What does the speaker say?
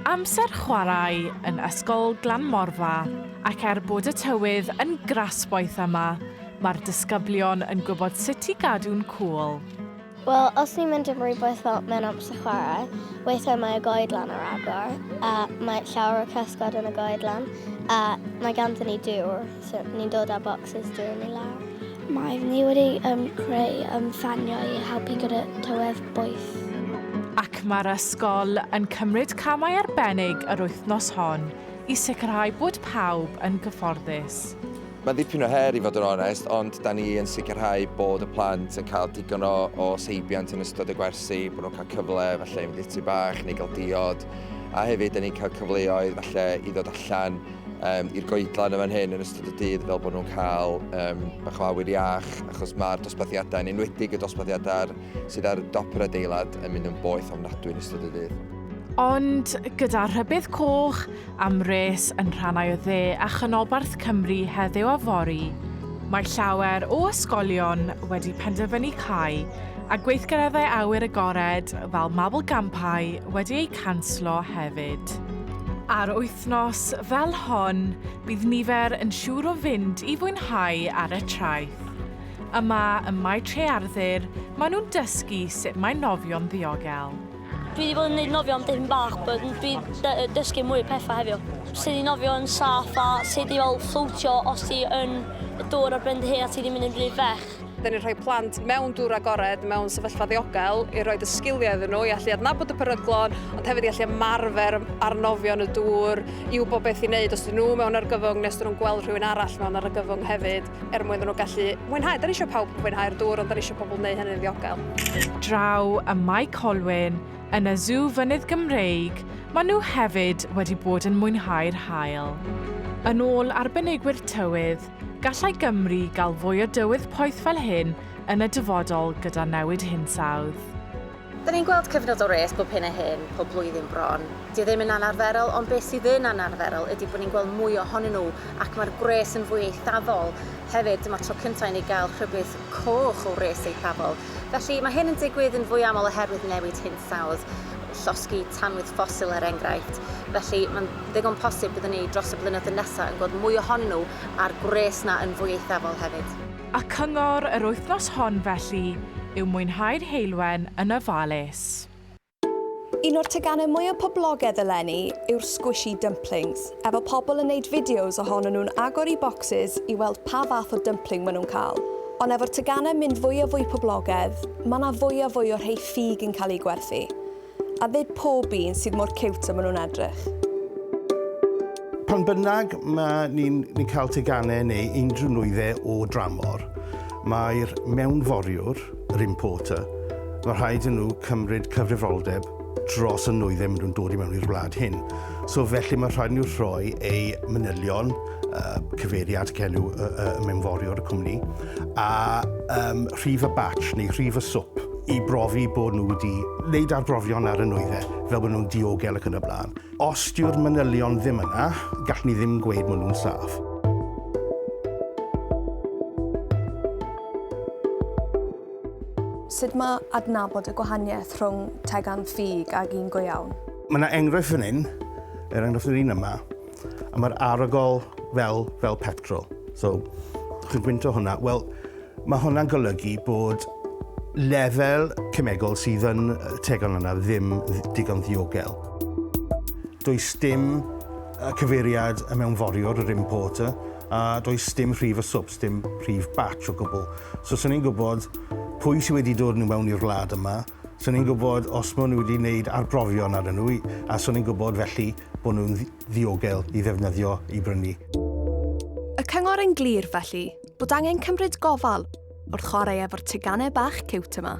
Amser chwarae yn Ysgol Glan Morfa ac er bod y tywydd yn grasboeth yma, mae'r disgyblion yn gwybod sut i gadw'n cŵl. Wel, os ni'n mynd am rhywbeth fel mewn amser chwarae, weithiau mae y goedlan ar agor, a mae llawer o cysgod yn y goedlan, a mae ganddyn ni dŵr, so ni'n dod â bocsys dŵr ni lawr. Mae ni wedi um, creu um, ffaniau i helpu gyda tywydd boeth. Ac mae'r ysgol yn cymryd camau arbennig yr wythnos hon i sicrhau bod pawb yn gyfforddus. Mae'n ddipyn o her i fod yn onest, ond da ni yn sicrhau bod y plant yn cael digon o, o seibiant yn ystod y gwersi, bod nhw'n cael cyfle falle i fynd i'r tŷ bach neu gael diod, a hefyd da ni'n cael cyfleoedd falle i ddod allan um, i'r goedlan yn fan hyn yn ystod y dydd fel bod nhw'n cael um, bach o awyr iach, achos mae'r dosbarthiadau, yn enwedig y dosbarthiadau sydd ar dop yr adeilad, yn mynd yn boeth ofnadwy yn ystod y dydd. Ond gyda rhybudd coch am wres yn rhannau o dde a chanolbarth Cymru heddiw a fory, mae llawer o ysgolion wedi penderfynu cau a gweithgareddau awyr agored fel mabolgampau wedi eu canslo hefyd. Ar wythnos fel hon, bydd nifer yn siŵr o fynd i fwynhau ar y traeth. Yma ym Mae Trearddur, maen nhw'n dysgu sut mae nofio'n ddiogel. Dwi wedi bod yn neud nofio am dipyn bach, but dwi dysgu mwy o pethau heddiw. Sut i nofio yn saff a sut i fel fflowtio os ti yn y dŵr ar ben dy hun a ti ddim mynd yn rhy fech. Da ni'n rhoi plant mewn dŵr agored, mewn sefyllfa ddiogel, i roed y sgiliau iddyn nhw, i allu adnabod y peryglon, ond hefyd i allu ymarfer arnofio yn y dŵr, i wybod beth i wneud os ydyn nhw mewn argyfwng neu os ydyn nhw'n gweld rhywun arall mewn argyfwng hefyd, er mwyn iddyn nhw gallu mwynhau. Da ni eisiau pawb fwynhau'r dŵr, ond da ni eisiau pobl wneud hynny'n ddiogel. Draw ym Mae Colwyn, yn y Sŵ Fynydd Gymreig, maen nhw hefyd wedi bod yn mwynhau'r haul. Yn ôl arbenigwyr tywydd, gallai Gymru gael fwy o dywydd poeth fel hyn yn y dyfodol gyda newid hinsawdd. Da ni'n gweld cyfnod o wres bob hyn a hyn, pob blwyddyn bron. Dio ddim yn anarferol, ond beth sydd yn anarferol ydy bod ni'n gweld mwy ohonyn nhw ac mae'r gwres yn fwy eithafol. Hefyd, dyma'r tro cyntaf i ni gael rhybudd coch o wres eithafol. Felly, mae hyn yn digwydd yn fwy aml oherwydd newid hinsawdd, llosgi tanwydd ffosil er enghraifft. Felly, mae'n ddigon posib byddwn ni dros y blynyddoedd nesaf yn gweld mwy ohonyn nhw a'r gwres 'na yn fwy eithafol hefyd. A cyngor yr wythnos hon felly yw mwynhau'r heulwen yn ofalus. Un o'r teganau mwyaf poblogaidd eleni yw'r squishy dumplings, efo pobl yn neud fideos ohonyn nhw'n agor eu bocsys i weld pa fath o dumpling maen nhw'n cael. Ond efo'r teganau mynd fwy a fwy poblogaidd, mae 'na fwy a fwy o rhei ffug yn cael eu gwerthu. A nid pob un sydd mor ciwt a maen nhw'n edrych. Pan bynnag mae ni'n ni cael teganau neu unrhyw nwyddau o dramor, mae'r mewnforiwr, yr importer, mae rhaid i nhw cymryd cyfrifoldeb dros y nwyddau maen nhw'n dod i mewn i'r wlad hyn. So felly mae rhaid nhw rhoi eu manylion, uh, cyfeiriad ac enw y, y, y mewnforiwr y cwmni, a um, rhif y batch neu rhif y swp i brofi bod nhw wedi wneud arbrofion ar y nwyddau, fel bod nhw'n diogel ac yn y blaen. Os dyw'r manylion ddim yna, gallwn ni ddim gweud bod nhw'n saff. Sut mae adnabod y gwahaniaeth rhwng tegan ffug ag un go iawn? Mae yna enghraifft fan hyn, er enghraifft yr un yma, a mae'r arogl fel, fel petrol. So, chi'n gwynto hwnna. Wel, mae hwnna'n golygu bod lefel cemegol sydd yn tegan yna ddim digon ddiogel. Does dim cyfeiriad y mewnforiwr, yr importer, a does dim rhif y swps, dim rhif batch o gwbl. So, swn i'n gwybod pwy sydd wedi dod nhw mewn i'r wlad yma, swn i'n gwybod os maen nhw wedi gwneud arbrofion arnyn nhw, a swn i'n gwybod felly bod nhw'n ddiogel i ddefnyddio i brynu. Y cyngor yn glir, felly, bod angen cymryd gofal wrth chwarae efo'r teganau bach ciwt yma.